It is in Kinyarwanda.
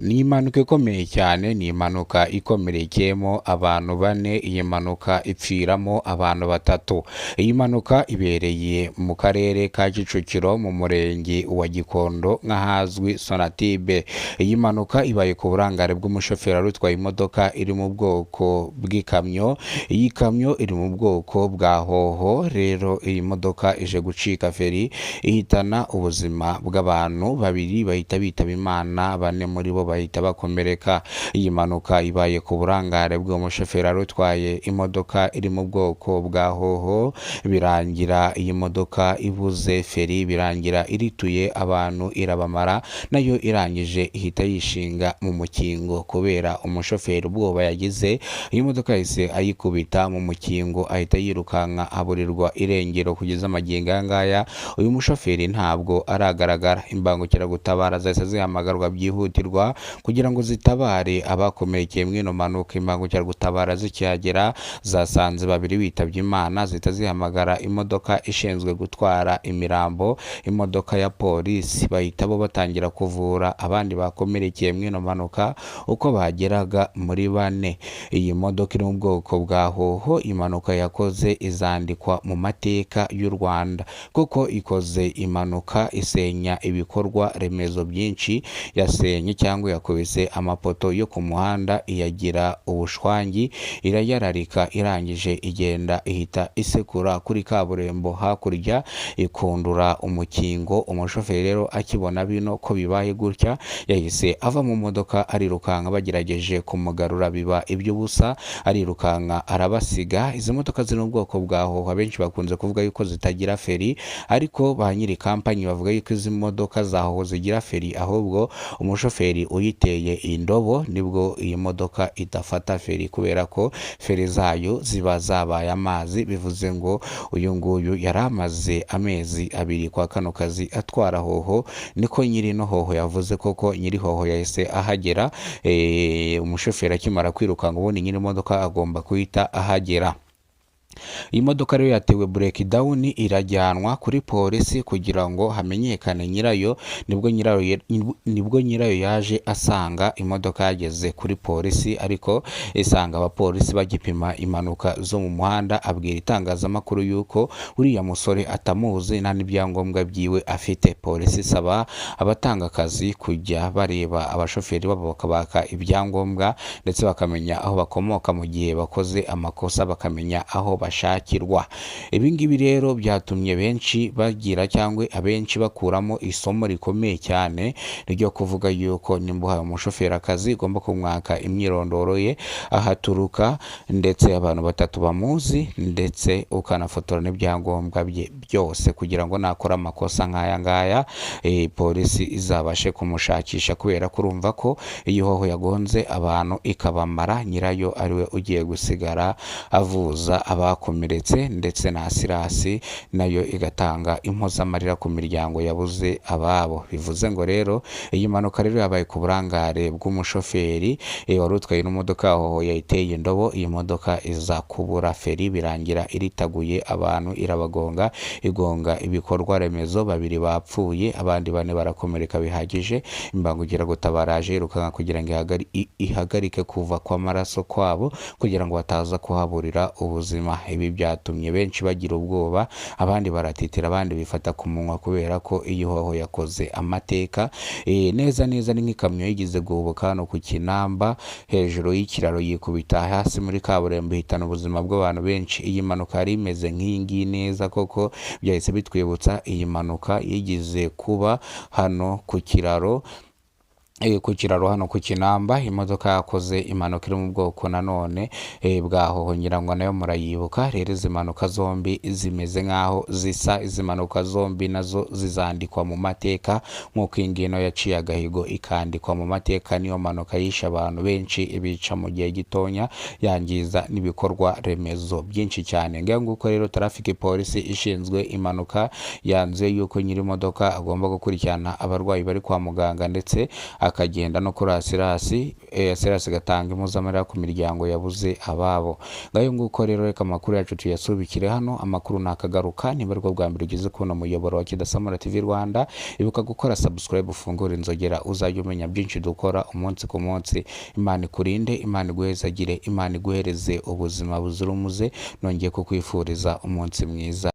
Ni impanuka ikomeye cyane, ni impanuka ikomerekeyemo abantu bane, iyi mpanuka ipfiramo abantu batatu. Iyi mpanuka ibereye mu karere ka Kicukiro mu murenge wa Gikondo nk'ahazwi Sonatube. Iyi mpanuka ibaye ku burangare bw'umushoferi wari utwaye imodoka iri mu bwoko bw'ikamyo, iyi kamyo iri mu bwoko bwa hoho, rero iyi modoka ije gucika feri ihitana ubuzima bw'abantu babiri bahita bitaba Imana, bane muri bo bahita bakomereka. Iyi mpanuka ibaye ku burangare bw'uwo mushoferi wari utwaye imodoka iri mu bwoko bwa hoho, birangira iyi modoka ibuze feri, birangira irituye abantu irabamara, nayo irangije ihita yishinga mu mukingo kubera umushoferi ubwoba yagize, iyi modoka yahise ayikubita mu mukingo ahita yirukanka aburirwa irengero. Kugeza magingo aya ngaya uyu mushoferi ntabwo aragaragara. Imbangukiragutabara zahise zihamagarwa byihutirwa kugira ngo zitabare abakomerekeye muri ino mpanuka. Imbangukiragutabara zikihagera zasanze babiri bitabye Imana, zihita zihamagara imodoka ishinzwe gutwara imirambo, imodoka ya polisi, bahita bo batangira kuvura abandi bakomerekeye muri ino mpanuka uko bageraga muri bane. Iyi modoka iri mu bwoko bwa hoho, impanuka yakoze izandikwa mu mateka y'u Rwanda kuko ikoze impanuka isenya ibikorwa remezo byinshi, yasenye cyangwa yakubise amapoto yo ku muhanda iyagira ubushwangi, irayararika, irangije igenda ihita isekura kuri kaburimbo hakurya ikundura umukingo. Umushoferi rero akibona bino ko bibaye gutya yahise ava mu modoka arirukanka, bagerageje kumugarura biba iby'ubusa, arirukanka arabasiga. Izi modoka ziri mu bwoko bwa hoho abenshi bakunze kuvuga yuko zitagira feri, ariko ba nyiri kampanyi bavuga yuko izi modoka za hoho zigira feri, ahubwo umushoferi uyiteye indobo nibwo iyi modoka idafata feri kubera ko feri zayo ziba zabaye amazi. Bivuze ngo uyu nguyu yari amaze amezi abiri kwa kano kazi atwara hoho, niko nyiri no hoho yavuze koko nyiri hoho yahise ahagera. Umushoferi akimara kwirukanka ubundi nyiri imodoka agomba guhita ahagera. Iyi modoka rero yatewe breakdown irajyanwa kuri polisi kugira ngo hamenyekane nyirayo, nibwo nyirayo yaje asanga imodoka yageze kuri polisi, ariko isanga abapolisi bagipima impanuka zo mu muhanda, abwira itangazamakuru yuko uriya musore atamuzi nta n'ibyangombwa byiwe afite. Polisi isaba abatanga akazi kujya bareba abashoferi babo bakabaka ibyangombwa ndetse bakamenya aho bakomoka, mu gihe bakoze amakosa bakamenya aho bashakirwa. Ibi ngibi rero byatumye benshi bagira cyangwa abenshi bakuramo isomo rikomeye cyane ryo kuvuga yuko nimba uhaye umushoferi akazi ugomba kumwaka imyirondoro ye, aho aturuka, ndetse abantu batatu bamuzi, ndetse ukanafotora n'ibyangombwa bye byose kugira ngo nakora amakosa nk'aya ngaya polisi izabashe kumushakisha, kubera ko urumva ko iyo hoho yagonze abantu ikabamara, nyirayo ariwe ugiye gusigara avuza abakomeretse, ndetse na assurance nayo igatanga impozamarira ku miryango yabuze ababo. Bivuze ngo rero iyi mpanuka rero yabaye ku burangare bw'umushoferi wari utwaye imodoka hoho yayiteye indobo, iyi modoka iza kubura feri birangira iritaguye abantu irabagonga, igonga ibikorwa remezo, babiri bapfuye abandi bane barakomereka bihagije. Imbangukiragutabara yaje yirukanka kugira ngo ihagarike kuva kw'amaraso kwabo kugira ngo bataza kuhaburira ubuzima. Ibi byatumye benshi bagira ubwoba, abandi baratitira, abandi bifata ku munwa kubera ko iyi hoho yakoze amateka. Neza neza ni nk'ikamyo yigeze guhubuka hano ku Kinamba hejuru y'ikiraro yikubita hasi muri kaburimbo ihitana ubuzima bw'abantu benshi. Iyi mpanuka yari imeze nk'iyi ngiyi neza koko, byahise bitwibutsa iyi mpanuka yigeze kuba hano ku kiraro, ku kiraro hano ku Kinamba, imodoka yakoze impanuka iri mu bwoko nanone bwa hoho, ngira ngo nayo murayibuka. Rero izi mpanuka zombi zimeze nk'aho zisa, izi mpanuka zombi nazo zizandikwa mu mateka nk'uko iyi ngiyi nayo yaciye agahigo ikandikwa mu mateka. Niyo mpanuka yishe abantu benshi, ibica mu gihe gitonya, yangiza n'ibikorwa remezo byinshi cyane. Ngaho nguko rero traffic polisi ishinzwe impanuka yanzuye yuko nyiri imodoka agomba gukurikirana abarwayi bari kwa muganga, ndetse Akagenda no kuri assurance, assurance igatanga impozamarira ku miryango yabuze ababo. Ngayo nguko rero, reka amakuru yacu tuyasubikire hano. Amakuru nakagaruka. Niba aribwo bwa mbere ugeze kubona umuyoboro wa Kidasamura TV Rwanda, ibuka gukora subscribe, ufungure inzogera, uzajya umenya byinshi dukora umunsi ku munsi. Imana ikurinde, Imana iguhezagire, Imana iguhereze ubuzima buzira umuze. Nongeye kukwifuriza umunsi mwiza.